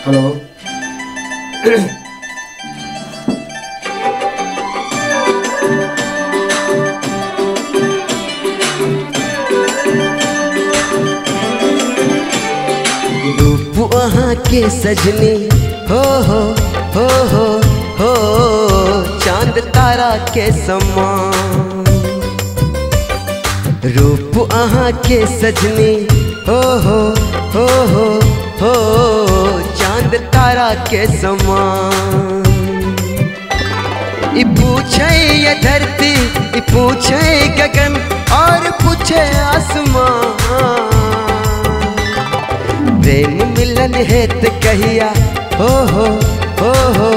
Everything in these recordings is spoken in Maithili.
हेलो। रूप अहाँ के सजनी हो हो हो हो हो चांद तारा के समान। रूप अहाँ के सजनी हो हो हो हो हो चांद तारा के समान। ई पूछे ये धरती, ई पूछे गगन और पूछे आसमान। प्रेम मिलन हेत कहिया हो हो हो हो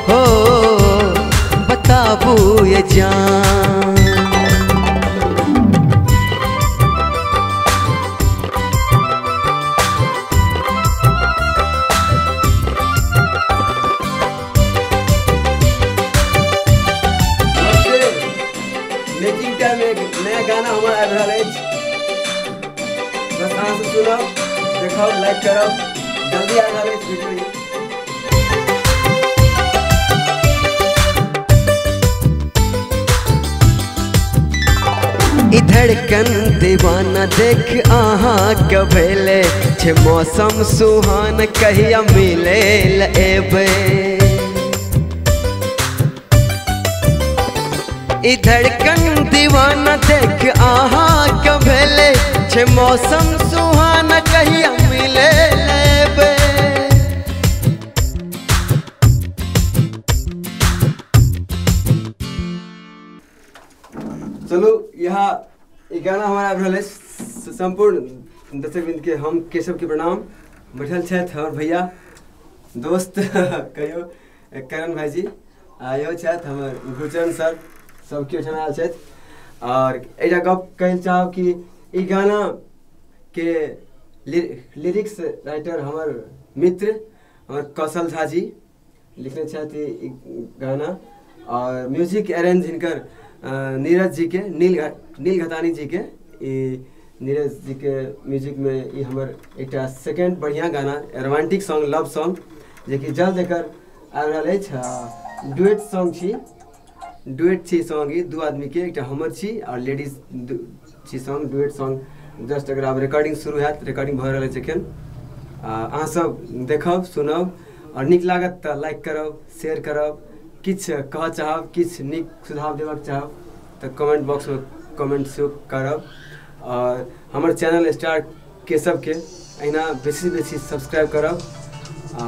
हो बताबू ये जान। मेकिंग टाइम एक नया गाना हमारा आबि रहल अछि, बस अहाँ सब सुनब, देखब, लाइक करब। जल्दी आबि रहल अछि वीडियो। ई धड़कन दीवाना देख अहाँ के भेले छे मौसम सुहान कहिया मिले एबे। ई धड़कन दीवाना देख अहाँ के भेले छे मौसम सुहान कहिया मिले एबे। चलू यहाँ ई गाना हमारा आबि रहल अछि। संपूर्ण दर्शक के हम केशव के प्रणाम। बैठल छथि हमर भैया दोस्त कहियो करण भाईजी, आ इहो छथि हमर गुरुचरण सर, सब केओ एहिठाम आयल छथि। और एकटा गप कहै चाहब कि ई गाना के लिरिक्स राइटर हमर मित्र हमर कौशल झा जी लिखने छथि ई गाना। और म्यूजिक अरेंज हिनकर नीरज जी के, नील घतानी जी के, ई नीरज जी के म्यूजिक में ई हमर एकटा सेकेंड बढ़िया गाना रोमांटिक सॉन्ग लव सॉन्ग जेकि जल्द एकर आबि रहल अछि। डुएट सॉन्ग छी, डुएट छी सॉन्ग ई दू आदमी के, एकटा हमर छी और लेडीज छी सॉन्ग, डुएट सॉन्ग। जस्ट अगर आब रिकॉर्डिंग शुरू हैत, रिकॉर्डिंग भऽ रहल अछि एखन। अहाँ सब देखब सुनब और नीक लागत तऽ लाइक करब, शेयर करब, किछु कहऽ चाहब, किछु नीक सुझाव देबक चाहब तऽ कमेंट बॉक्समे कमेंट सेहो करब। और हमर चैनल स्टार केशव के अहिना बेसी बेसी सब्सक्राइब करब। आ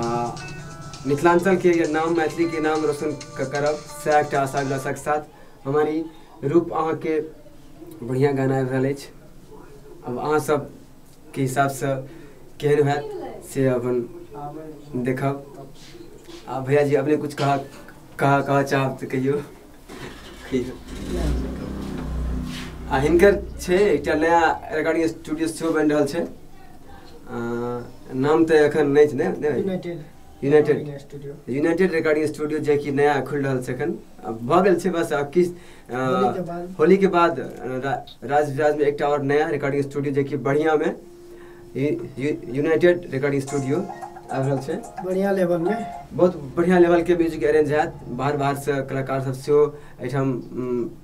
मिथिलांचल के नाम, मैथिली के नाम रोशन करब, सएह एकटा आशा अभिलाषाके साथ हमारी रूप अहाँ के बढ़िया गाना आबि रहल अछि। अब अहाँ सबके हिसाबसँ केहन हैत से अपन देखब। आ भैया जी अपने कुछ कहा कहा कहा चाहब तऽ कहियौ कहियौ। आ हिनकर छै एकटा नया रिकॉर्डिंग स्टूडियो सेहो बनि रहल छै, नाम तऽ एखन नहि छै ने, यूनाइटेड रिकॉर्डिंग स्टूडियो जेकि नया खुलि रहल छै एखन, भऽ गेल छै बस। आब किछु होली के बाद राजविराजमे एकटा और नया रिकॉर्डिंग स्टूडियो जेकि बढ़ियामे यूनाइटेड रिकॉर्डिंग स्टूडियो आबि रहल छै, बढ़िया लेवल में, बहुत बढ़िया लेवल के म्यूजिक अरेंज हैत। बाहर बाहर से कलाकार सब सेहो एहिठाम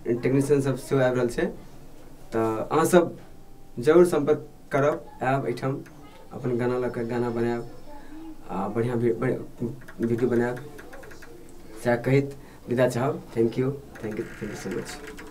टेक्नीशियन सब सेहो आबि रहल छै। तऽ अहाँ सब जरूर सम्पर्क करब, आयब एहिठाम अपन गाना लऽ कऽ गाना बनायब आ बढ़िया वीडियो बनायब। सएह कहैत विदा चाहब। Thank you, thank you, thank you so much.